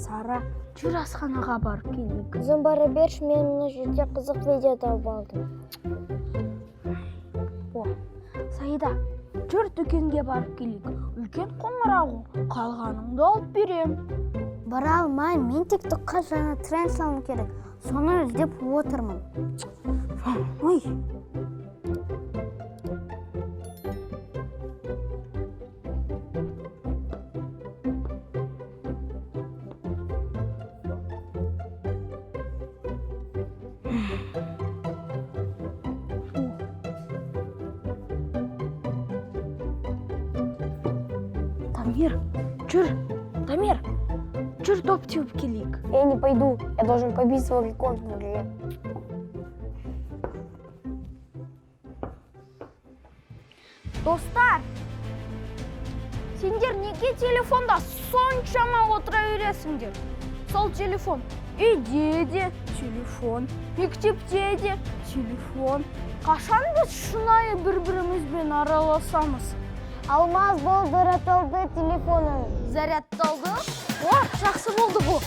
Сара, жүр, асханаға барып келейік. Өзің бара берші, мен мына жерде қызық видео тауып алдым. О, Саида, жүр, дүкенге барып келейік. Үлкен қоңырау ғой, қалғаныңды алып берем. Бара алмаймын, мен ТикТокқа жаңа тренд салуым керек. Соны іздеп отырмын. Ой. Дамир, жүр, Дамир, жүр, доп теуіп келейік. Я не пойду, я должен побить свой рекорд в игре. Достар, сендер неге телефонда соншама отыра бересіңдер? Сол телефон үйде де телефон, мектепте де телефон. Қашан біз шынайы бір-бірімізбен араласамыз? Алмаз, бол, зарядталды телефоның. Зарядталды? О, жақсы болды бұл.